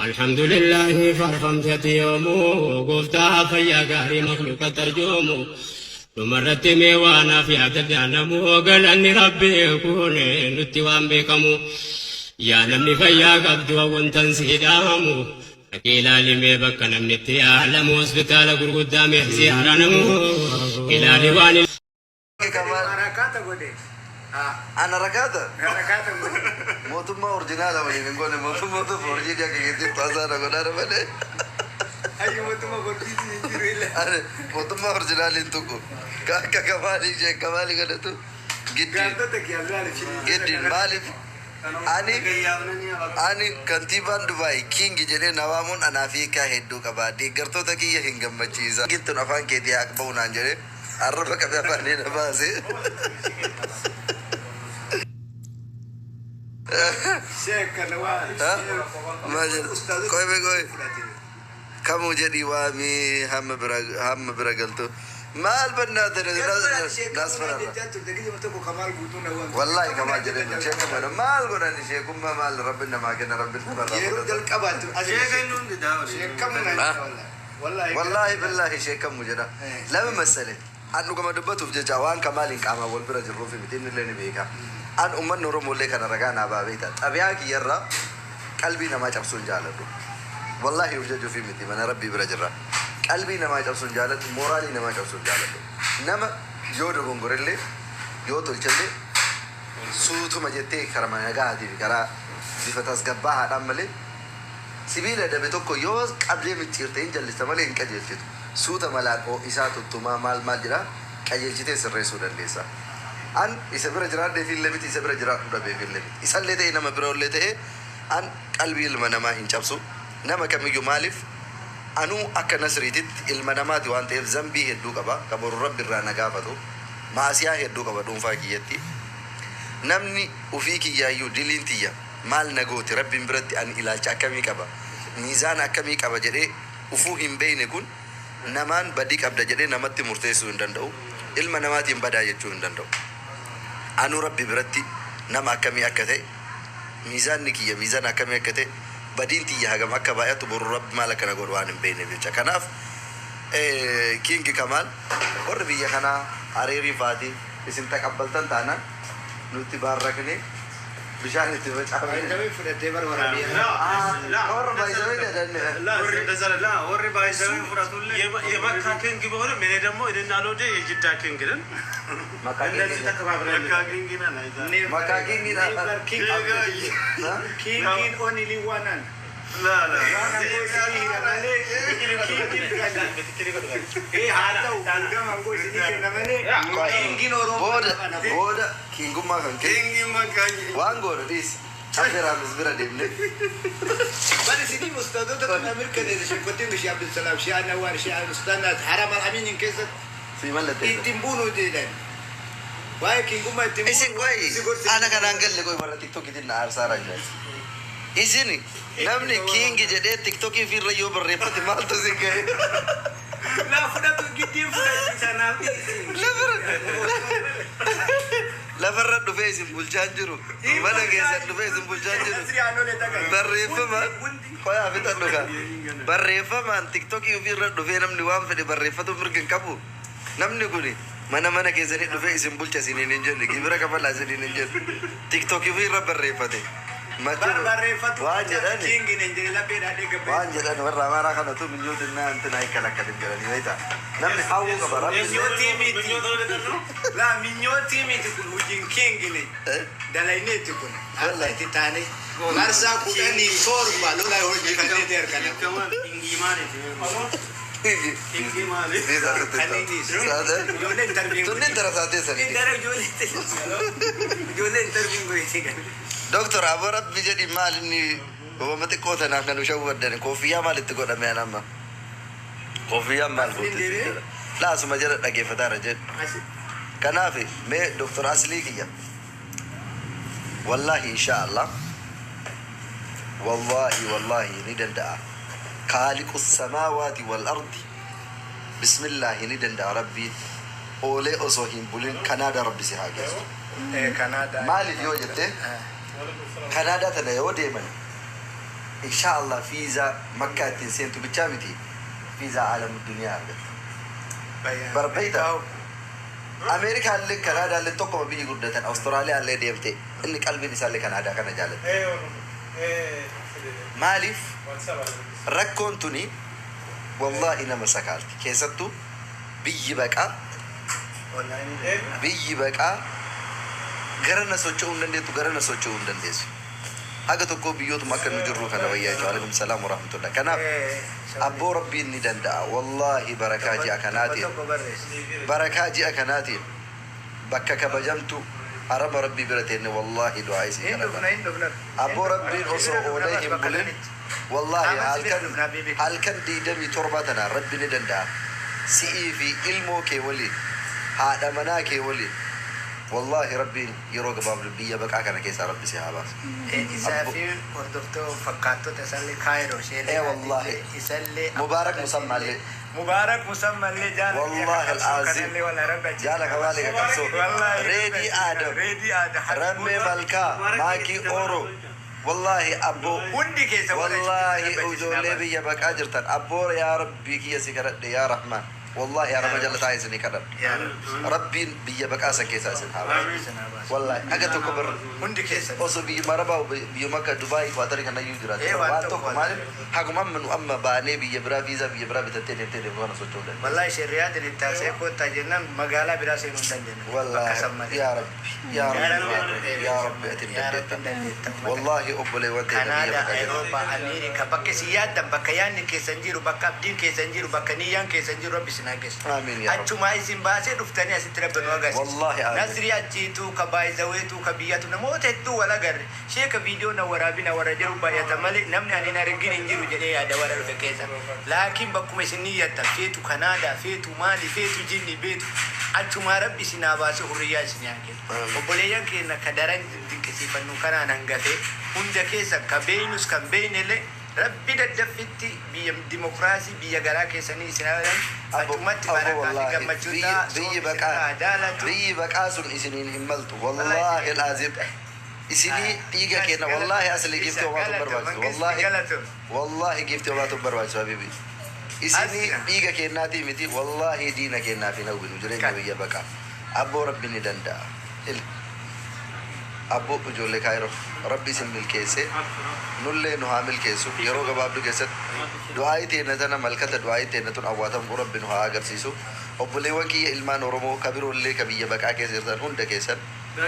Alhamdulillahi faarfamteeti yoomuu, gooftaa fayyaa gaarii makluuqa tarjoomu. Dhumarratti mee waanaaf yaadadhaa namuu, galanni rabbii kun nutti waan beekamu. Yaa namni fayyaa qabdu, wantan si dhaamu, dhaqii ilaali mee bakka namni itti yaalamu, hospitaala gurguddaa mee ziyaaraa namu ilaali waan Kamaal. Harakaata godhe. Ana rakaata. Harakaata godhe. Mootummaa original waliin hin goone, mootummoota forjii akka keessatti haasaa godhaa malee. Ayyu, mootummaa borkiitii hin jiru illa. Ani mootummaa original hin tuqu. Akka Kamaalii ishee Kamaalii godhatu giddiin. Gaantota kiyyaalaale. Giddiin maaliif ani kantiibaan Dubaay king jedhee na waamuun anaa fi hiikaa hedduu qaba. Deeggartoota kiyya hin gammachiisa. Gittuun afaan keetii haa ba'u naan jedhee arraba qabee afaanii na baase. Sheekana waa. Maal jedhu? Qoy qoy. Kamuu jedhii waamii hamma bira galtu. Maal bannaa ta'e naasfararra. Wallahi Kamaal jedhee sheekama maal godhan, sheekummaa maal rabbi namaa kenna, rabbi namarraa Yeroo fudhata. jalqabaatu sheekamu naan wallahi. Wallahi billahi sheekamu jedha. Lama masale. An dhugama dubbatuuf jecha waan Kamaaliin qaamaan wal bira jirruuf miti, inni illee ni beeka. An uummanni Oromoo illee kana ragaa naa baa beekta. Xabiyaa kiyyarraa qalbii namaa cabsuu hin jaaladhu. Wallahi of jajuufi miti, mana rabbii bira jirra. Qalbii namaa cabsuu hin jaaladhu, mooraalii namaa cabsuu hin jaaladhu. Nama yoo dogongorellee yoo tolchellee suutuma jettee karaa nagaatii fi karaa bifa tasgabbaahaadhaan malee, sibiila dabe tokko yoo qabdee micciirte hin jallista malee hin qajeelchitu. Suuta malaan ho'isaa tuttumaa maal maal jedha qajeelchitee sirreessuu dandeessa. An isa bira jiraadhee fi illee miti, isa bira jiraadhu dhabee fi illee miti. Isallee ta'e nama bira illee ta'e, an qalbii ilma namaa hin cabsu. Nama kamiyyuu maaliif, anuu akka Nasriititti ilma namaati waan ta'eef zambii hedduu qaba. Ka boru rabbi irraa na gaafatu. Maasiyaa hedduu qaba dhuunfaa kiyyatti. Namni ufii kiyyaayyuu diliin tiyya maal na gooti, rabbiin biratti ani ilaalcha akkamii qaba, miizaana akkamii qaba jedhee ufuu hin beeyne kun namaan badii qabda jedhee namatti murteessuu hin danda'u. Ilma namaatiin badaa jechuu hin danda'u. Anuu rabbi biratti nama akkamii akka ta'e, miizaanni kiyya miizaana akkamii akka ta'e, badiin tiyya hagam akka baay'atu, boru rabbi maal akka na godhu waan hin beekneef jecha. Kanaaf King Kamaal, warri biyya kanaa areerii faati isin taqabbaltan taanaan nutti baarrakne bishaan itti facaafne. Baay'ee fudhattee barbara biyya. Warra baay'isawee jedhan. ወሬ ባይዘዌ ፍረቱልኝ። የመካ king ቢሆንም እኔ ደግሞ እኔና ሎዴ የጅዳ king ነን። እንደዚህ ተከባብረን መካ king ነን አይዛ። መካ king ነን። Never king. Kingin only one. ላ ላ Waan aangoo isinii hira malee kingin bira. Ee, haa ta'u, gama aangoo isinii kenna malee kingin Oromoo. Booda booda kingummaa kan kee King መካ waan goonu dhiisi. Affeeraanis bira deemne. Bal isinii ustaadota tun mirkaneesse, sheekottiin ishee Abdulsalaam, shee Anawar, shee Ustaanaat Haram Al-Aminiin keessatti Si mallatteessa. ittiin buunu jedhan. Waa'ee kingummaa ittiin Isin qoy si gorsi. Ana kanaan galle, qoy, warra TikTokiitiin na aarsaa jira. Isin namni king jedhee TikTokii fi irra yoo barreeffate maaltu isin ga'e? Naa fudhatu, giddiin fudhachiisa, naaf dhiisi. Lafarra dhufee isin bulchaan jiru. Mana keessan dhufee isin bulchaan jiru. Barreeffamaan qoyaa fixadhu kaa. Barreeffamaan TikTokii ofii irra dhufee namni waan fedhe barreeffatu mirga hin qabu. Namni kuni mana keessanii dhufee isin bulcha isiniin hin jenne, gibira kafalaa isiniin hin jenne. TikTokii ofii irra barreeffate. Barreeffatu. Waan jedhani. Kingin hin jedhe laphee dhaadhee gabbee. Waan jedhan warra Amaaraa kanatu minyootinna antina አይከለከልም jedhanii beektaa. Namni hawwuu qaba rabbi. Minyootii miti. Laa, minyootii miti, kun hojiin kingini. Dalayneetti kun. Har'a itti taane. Marsaa 17 lola hojjetanneeti harkana. King maaliiti? King maaliiti? Ijoollee interview. Tunni intala taatee sanii. Ijoollee interview godhee. Doktor Aboo, rabbi jedhi, maal inni gobama xiqqoo tanaan kan nu shawwaddan? Koofiyyaa maalitti godhame? An amma kofiyyaan maal goote siin jedha. Laasuma jedha, dhageeffataara jedhu. Kanaaf mee Doktor Aslii kiyya, wallahi insha Allah, wallahi wallahi ni danda'a. Kaaliqu samaawaati wal ardi, bismillaahi, ni danda'a rabbiin. Oolee osoo hin bulin Kanaada rabbi si haa geessu. Kanaada. Maaliif yoo jette, Kanaadaa tana yoo deeman, insha Allah, fiizaa Makkaa ittiin seentu bichaa miti, fiizaa aalam duniyaa argatta. Barbeeyta Ameerikaallee Kanaadaallee tokkoma biyyi guddatan, Awustiraaliyaallee deemte, inni qalbiin isaallee Kanaadaa kana jaallata. Maaliif rakkoon tuni wallaahi nama sakaalti? Keessattuu biyyi baqaa, biyyi baqaa gara na socho'uu hin dandeettu, gara na socho'uu hin dandeessu. Haga tokko biyyootuma akka nu jirru kana wayyaa jechuudha. Alaikum salaam wa rahmatullah. Kanaaf abboo, Rabbiin ni danda'a. Wallaahi barakaa ji'a kanaatiin, barakaa ji'a kanaatiin, bakka kabajamtu harama Rabbii bira teenne, wallaahi du'aa isii kadhata. Abboo, Rabbiin osoo oolee hin bulin, wallaahi halkan 27 tana Rabbi ni danda'a. Si'ii fi ilmoo kee waliin, haadha manaa kee waliin, wallaahi Rabbiin yeroo gabaabdu biyya baqaa kana keessaa Rabbi si haa baasu. Isaa fi hordoftoota fakkaattota isallee Kaayiroo. Ee wallaahi. Isallee. Mubaarak Musammallee. Mubaarak Musammallee jaala. Wallaahi al-aziim. Jaala kabaale qabsoo. Reedii Aadam. Reedii Aadam. Rammee Malkaa. Maakii Oro. Wallaahi abboo. Hundi keessa. Wallaahi ijoollee biyya baqaa jirtan. Abboo, yaa Rabbii kiyya si kadhadhe, yaa Rahmaan. Wallaahi harama jala taa'ee isinii kadhadhe. Rabbiin biyya baqaa san keessaa isin haa baasu. Wallaahi aga tokko bir Hundi keessa. osoo biyyuma Arabaa, biyyuma akka Dubaay, Qaatarii kana iyyuu jiraate. Ee, waan waan tokko tokko maaliif haguma amma nu amma baanee biyya biraa viizaa biyya biraa bitattee deemtee deemtee kana socho'uu dandeenya. Wallahi sheriyaadin itti haasa'ee koottaa jennaan magaalaa biraa seenuu hin dandeenye. Bakka Wallaahi san malee. yaa Rabbi, yaa Rabbi, yaa Rabbi, ati hin Yaa Rabbi dandeetta. dandeetta. Wallaahi obboleewwan teenya biyya Kanaadaa, baqaa jiran. Awurooppaa, Ameerikaa, bakka isin yaaddan, bakka yaadni keessan jiru, bakka abdiin keessan jiru, bakka niyyaan keessan jiru, Rabbi isin haa geessu. Amiin yaa Rabbi. Achumaa isin baasee dhuftanii asitti Rabbi nu agarsiisa. Wallaahi amiin. Nasrii achiituu, ka baayizaweetuu, ka biyyatu namoota hedduu wal agarre. Sheeka viidiyoo na waraabina warra jiru baay'ata malee namni ani hin argin hin jiru jedhee yaada warra dhufe keessa. Laakiin bakkuma isin niyyattan, feetu Kanaadaa, feetu maali, feetu jinni beetu, achumaa Rabbi isin haa baasee hurriyyaa isin haa kennu. Amiin. Obboleeyyan keenya ka daran dinqisiifannu kanaan hangafee hunda keessa ka beeynus kan beeynellee, Rabbi daddaffitti biyya dimokiraasii biyya garaa keessanii isin haa jedhan. Achumatti Abbo, barakaa fi wallaahi gammachuu biyyi ta'a. biyyi Soomni baqaa isin haa jaalatu. biyyi baqaa sun isiniin hin maltu, wallaahi alaaziim. Isinii dhiiga kenna, wallaahi asli giiftii homaatu hin barbaachisu, wallaahi, wallaahi giiftii homaatu hin barbaachisu. Habibi, isinii dhiiga kennaatii miti, wallaahi diina kennaaf hin hawwinu jireenya biyya baqaa. Abboo, Rabbi ni danda'a. Il abboo, ijoollee Kaayiroo, Rabbi isin milkeesse, nullee nu haa milkeessu. Yeroo gabaabduu keessatti du'aa'ii teenya tana malkata, du'aa'ii teenya tun awwaatamuu Rabbi nu haa agarsiisu. Obboleewwan kiyya ilmaan Oromoo ka biroollee, ka biyya baqaa keessa jirtan hunda keessan,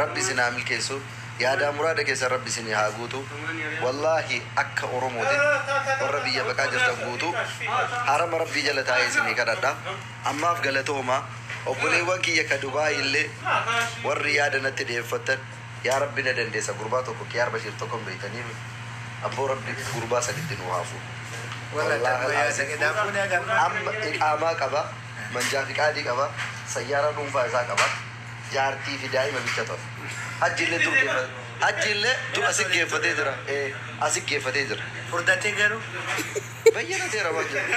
Rabbi isin haa milkeessu. Yaadaa muraada keessan Rabbi isin haa guutu. Wallaahi akka Oromootiin warra biyya baqaa jirtan guutu harama Rabbii jala taa'ee isinii kadhadha. Ammaaf galatooma. Obboleewwan kiyya ka Dubaay illee warri yaada natti dhiyeeffattan, yaa Rabbi na dandeessa. Gurbaa tokko, Kiyaar Bashiir tokko hin beeytanii? Abboo, Rabbi gurbaa sanitti nu haa fuudhu. Wallaahi alazim, amma iqaamaa qaba, manjaa fi qaadii qaba, sayyaaraa dhuunfaa isaa qaba, jaartii fi daa'ima bicha ta'u. Hajji illee dur geeffate, hajji illee dur asi geeffatee jira, asi geeffatee jira. Furdatee garuu. Bayyanateera waan jedhu.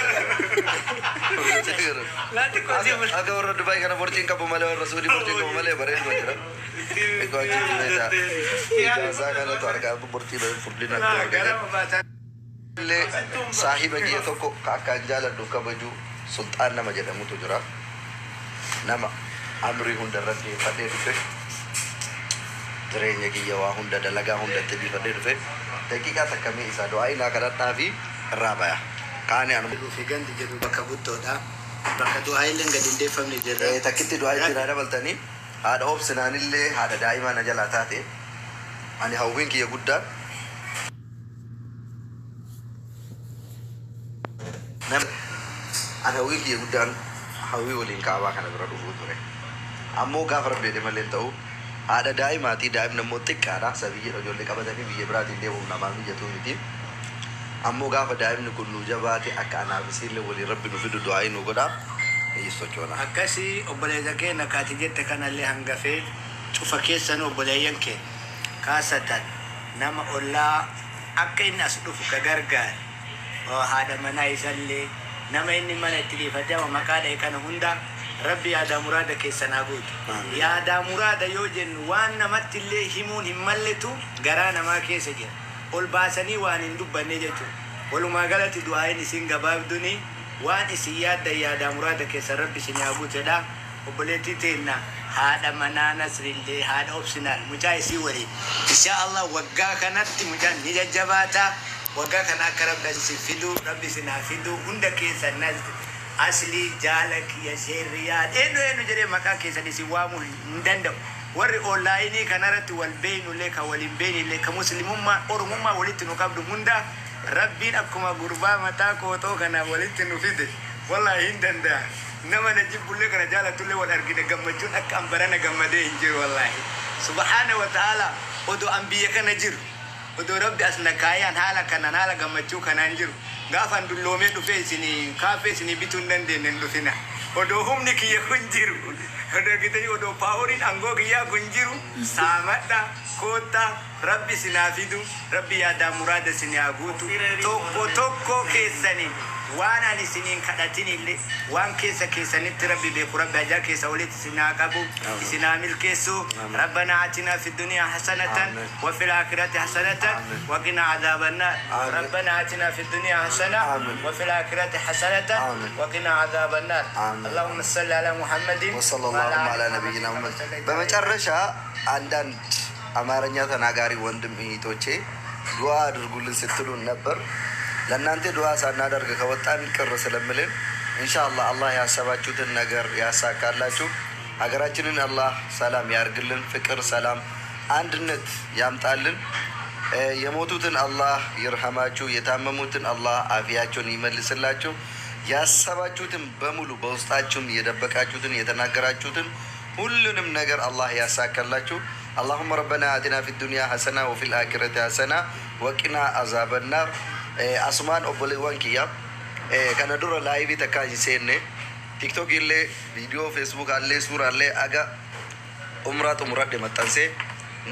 Furdatee garuu. Akka warra Dubaay kana borciin qabu malee, warra Suudii borciin qabu malee, bareeduma jira. Egaa achitti beekaa. Ijaasaa kanatu argaa borcii furdina argate. Illee saahiba kiyya tokko ka akkaan jaaladhuuf kabaju, Sulxaan nama jedhamutu jira. Nama amrii hunda irratti dhiyeeffadhee dhufe. Jireenya kiyya waa hunda dalagaa hundatti dhiifadhee dhufe. Daqiiqaa takka mee isaa du'aa inaa kadhadhaa fi irraa baya. Kaani anuma. Fi gandi jedhu bakka guddoodha. Bakka du'aa illee gadi hin deeffamne jirra. Takkitti du'aa itti naa dabaltanii, haadha obsinaanillee haadha daa'imaa na jalaa taate. Ani hawwiin kiyya guddaan nama, ani hawwiin kiyya guddaan hawwii waliin kaabaa kana bira dhufuu ture. Ammoo gaafa Rabbi jedhe malee hin ta'u. Haadha daa'imaatii, daa'imni immoo xiqqaadha. Sabiyyiidha, ijoollee qabatanii biyya biraatiin deemuuf namaa mijatuu miti. Ammoo gaafa daa'imni kun nu jabaate, akka anaaf isiillee waliin Rabbi nu fidu du'aa nu godha. Sochoona. Akkasii obboleessa keenya kaati jette kanallee hangafee cufa keessan, obboleeyyan keenya kaasatan, nama ollaa akka inni as dhufu ka gargaare, haadha manaa isallee, nama inni mana itti dhiifatee amma maqaa dha'e kana hunda Rabbi yaadaa muraada keessan haa guutu. Yaadaa muraada yoo jennu waan namatti illee himuun hin malletu garaa namaa keessa jira. Ol baasanii waan hin dubbanne jechuudha. Walumaa galatti du'aayin isin gabaabduni waan isin yaaddan yaadaa muraada keessan Rabbi isin haa guutedha. Obboleettii teenna haadha manaa Nasrillee haadha Obsinaal mucaa isii waliin insha Allah waggaa kanatti mucaan ni jajjabaata. Waggaa kana akka Rabbi isin fidu, Rabbi isin haa fidu hunda keessan. Nasri Aslii jaala kiyya Sheerriyaad eenyu eenyu jedhee maqaa keessan isin waamuu hin danda'u. Warri onlaayinii kanarratti wal beeynullee, kan wal hin beeynillee, kan muslimummaa oromummaa walitti nu qabdu hunda, Rabbiin akkuma gurbaa mataa kootoo kana walitti nu fide, wallaahi hin danda'a. Nama na jibbullee kana jaalatullee wal argine gammachuun akka an barana gammadee hin jiru. Wallaahi, subhaana wa ta'ala, odoo an biyya kana jiru, odoo Rabbi as na kaayaan haala kanaan haala gammachuu kanaan jiru, gaafa an dulloomee dhufee isinii kaaffee isinii bituu hin dandeenye hin dhufina. Odoo humni kiyya kun jiru, odoo argitanii, odoo poweriin aangoo kiyyaa kun jiru, saamadha koottaa. Rabbi isin haa fidu, Rabbi yaadaa muraada isin haa guutu. Tokko tokko keessaniin waan ani isiniin kadhatinillee, waan keessa keessanitti Rabbi beeku, Rabbi hajaa keessa walitti isin haa qabu, isin haa milkeessu. ربنا آتنا في الدنيا حسنة وفي الآخرة حسنة وقنا عذاب النار. ربنا آتنا في الدنيا حسنة وفي الآخرة حسنة وقنا عذاب النار. اللهم صل على محمد وصلى الله على نبينا محمد። በመጨረሻ አንዳንድ አማርኛ ተናጋሪ ወንድም እህቶቼ ዱዓ አድርጉልን ስትሉን ነበር። ለእናንተ ዱዓ ሳናደርግ ከወጣን ቅር ስለምልን ኢንሻአላህ አላህ ያሰባችሁትን ነገር ያሳካላችሁ። ሀገራችንን አላህ ሰላም ያርግልን፣ ፍቅር፣ ሰላም፣ አንድነት ያምጣልን። የሞቱትን አላህ ይርሐማችሁ፣ የታመሙትን አላህ አፊያቸውን ይመልስላችሁ። ያሰባችሁትን በሙሉ በውስጣችሁም የደበቃችሁትን የተናገራችሁትን ሁሉንም ነገር አላህ ያሳካላችሁ። اللهم ربنا آتنا في الدنيا حسنة وفي الآخرة حسنة وقنا عذاب النار። Asumaan obboleewwan kiyya, kana dura live takkaa hin seenne, TikTok illee, viidiyoo Facebook illee, suuraallee aga umraa xumuradhe maxxansee,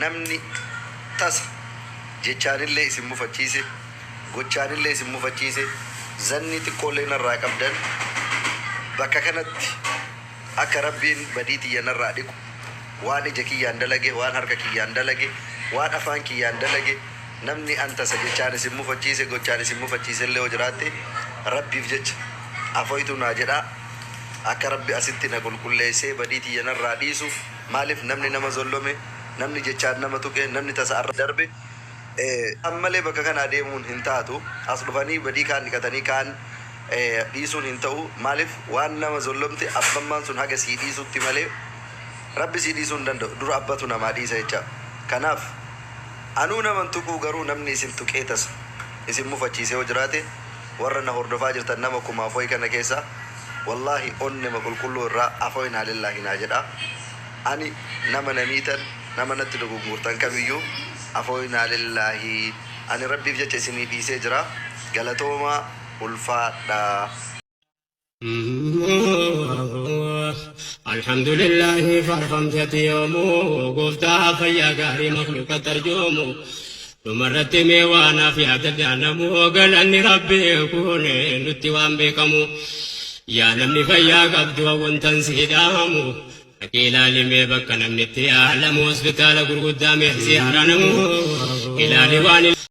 namni tasa jechaanillee isin mufachiise, gochaanillee isin mufachiise, zanni xiqqoollee narraa qabdan, bakka kanatti akka Rabbiin badii tiyya narraa dhiqu, waan ija kiyyaan dalage, waan harka kiyyaan dalage, waan afaan kiyyaan dalage, namni an tasa jechaan isin mufachiise, gochaan isin mufachiise illee yoo jiraatte, Rabbiif jecha afoytu naa jedhaa, akka Rabbi asitti na qulqulleessee badii tiyya narraa dhiisu. Maaliif namni nama zollome, namni jechaan nama tuqe, namni tasa arra darbe, ammalee bakka kana adeemuun hin taatu. As dhufanii badii kaan dhiqatanii kaan dhiisuun hin ta'u. Maaliif waan nama zollomte abbammaan sun haga sii dhiisutti malee Rabbi sii dhiisuu hin danda'u. Dura abbatu namaa dhiisa jecha. Kanaaf anuu naman tuquu, garuu namni isin tuqee tasa isin mufachiisee yoo jiraate, warra na hordofaa jirtan nama kumaaf wayi kana keessa, wallaahi onnema qulqulluu irraa afoynaa lillaahi naa jedha. Ani nama namiitan, nama natti dogongortan kamiyyuu afoynaa lillaahi, ani Rabbiif jecha isinii dhiisee jira. Galatoomaa, ulfaadha. الحمد لله faarfamteeti yoomuu gooftaa fayyaa gaarii makluuqa tarjoomu. Dhumarratti mee waanaaf yaadadhaa namuu, galanni Rabbii kun nutti waan beekamu. Yaa namni fayyaa qabdu, wantan si hidhaamu, dhaqii ilaali mee bakka namni itti yaalamu, hospitaala gurguddaa mee ziyaaranamu ilaali waan.